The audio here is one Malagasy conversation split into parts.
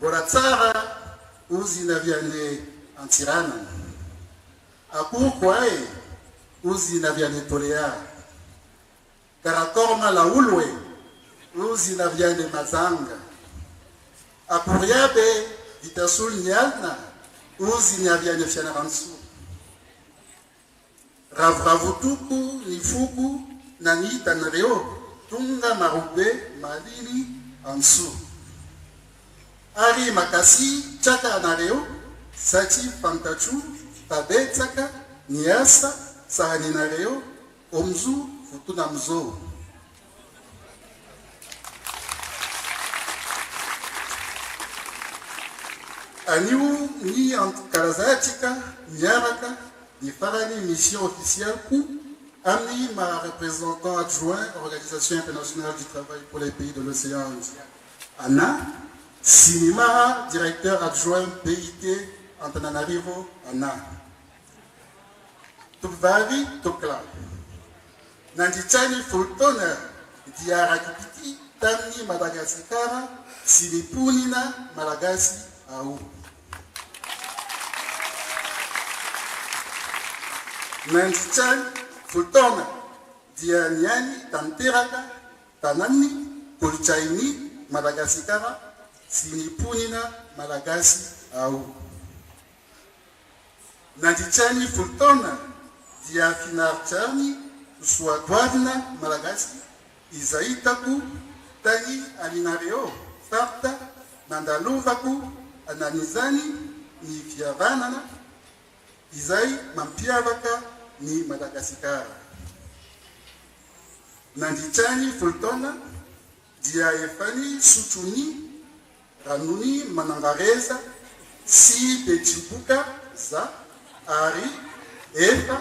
Mbola tsara ozy ny avy any Antsiranana. Akory koa e, ozy ny avy any Toleara. Karakorma laolo e, ozy ny avy any Majanga. Akory aby e, vita solo ny alina, ozy ny avy any Fianarantsoa. Ravoravo toko ny foko nanita anareo tonga marobe malily antso. Ary makasitraka anareo satria fantatro fa betsaka ny asa sahaninareo omzo fotona amzao. Anio ny ankalazantsika miaraka ny farany mission officielle-ko amin'ny maha représentant adjoint Organisation internationale du travail pour les pays de l'océan Indien ana sy ny maha directeur adjoint BIT Antananarivo ana. Tovovavy Tokla. Nandritra ny 10 taona dia raiki-pitia tamin'i Madagasikara sy ny mponina malagasy aho. Nandritra ny 10 taona dia niainy tanteraka tanan'ny kolontsain'i Madagasikara sy ny mponina malagasy aho. Nandritra ny 10 taona dia finaritra ny soatoavina malagasy izay hitako tany aminareo faritra nandalovako anan'izany ny fihavanana izay mampiavaka ny Madagasikara. Nandritra ny 10 taona dia efa nisotro ny Ranony Manangareza sy Betsiboka za ary efa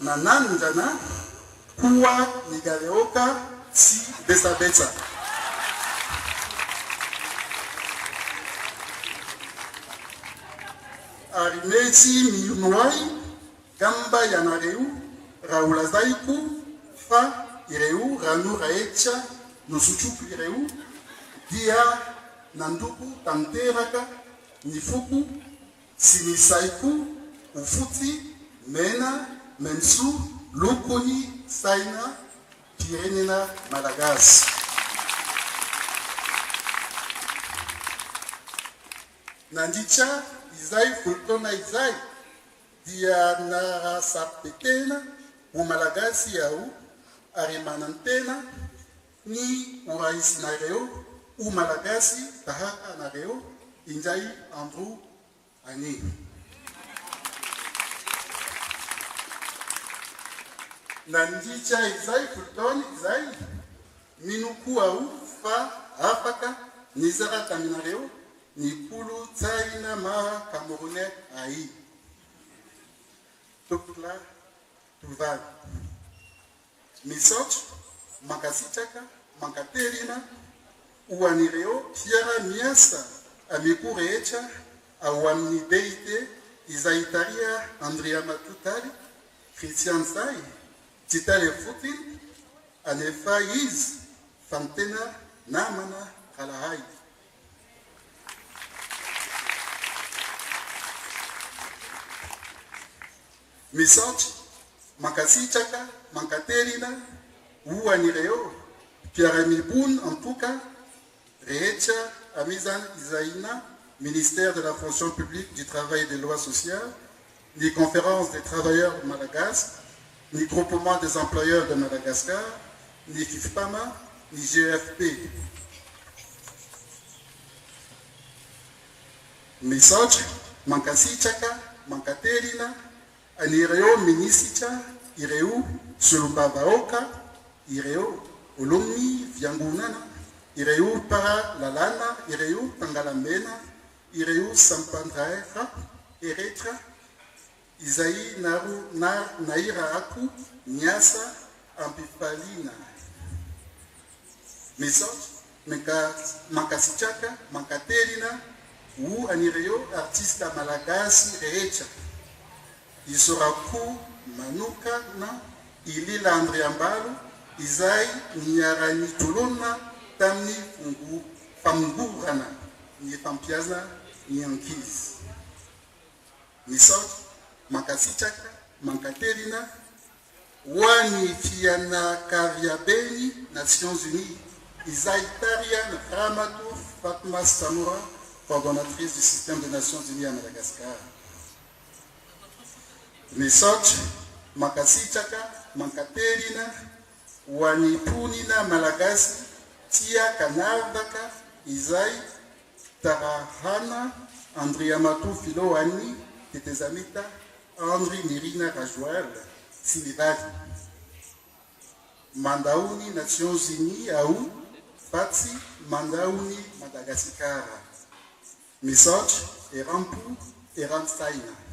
nanandrana koa ny galeoka sy betsabetsa. Ary mety mino ahy gamba ianareo raha holazaiko fa ireo rano rehetra nosotroiko ireo dia nandoko tanteraka ny foko sy ny saiko ho fotsy, mena, mentso lokon'ny saina pirenena malagasy. Nandritra izay 10 taona izay dia narasapetena ho Malagasy aho ary manantena ny ho raisinareo ho Malagasy tahaka anareo indray andro any. Nandritra izay 10 taona izay, mino koa aho fa afaka nizara taminareo ny kolontsaina maha Camerounais ahy. Tompokolahy, tovovavy. Misaotra, mankasitraka, mankatelina ho an'ireo mpiara-miasa amiko rehetra ao amin'ny BIT izay itariha Andriamatoa Tale Christian Ntsay, tsy tale fotsiny anefa izy fa ny tena namana rahalahy. Misaotra, mankasitraka, mankatelina ho an'ireo mpiara-mibon antoka rehetra amizany izay na Ministère de la Fonction Publique, du Travail et des Lois Sociales, ny Conférence des Travailleurs Malagasy, ny Groupement des Employeurs de Madagascar, ny Fifpama, ny GEFP. Misaotra, mankasitraka, mankatelina an'ireo minisitra, ireo solombavahoaka, ireo olon'ny fiangonana, ireo mpara-lalàna, ireo mpangalamena, ireo sampan-draharaha rehetra izay nahirahako niasa am-pifaliana. Misaotra, mankasitraka, mankatelina ho an'ireo artista malagasy rehetra. Isaorako manokana i Lila Andriambalo izay niara-nitolona tamin'ny famongorana. ny fampiazana ny ankizy. Misaotra, mankasitraka, mankatelina ho an'ny fianakaviaben'ny Nations Unies izay tarihan'i Ramatoa Fatma Samoura, coordonnatrice du système des Nations Unies à Madagascar. Misaotra, mankasitraka, mankatelina ho an'ny mponina Malagasy tia kanavaka izay tarahana Andriamatoa Filohan'ny tetezamita Andry Nirina Rajoel sy ny vadiny. Mandao ny Nations Unies aho fa tsy mandao ny Madagasikara. Misaotra eram-po eran-tsaina.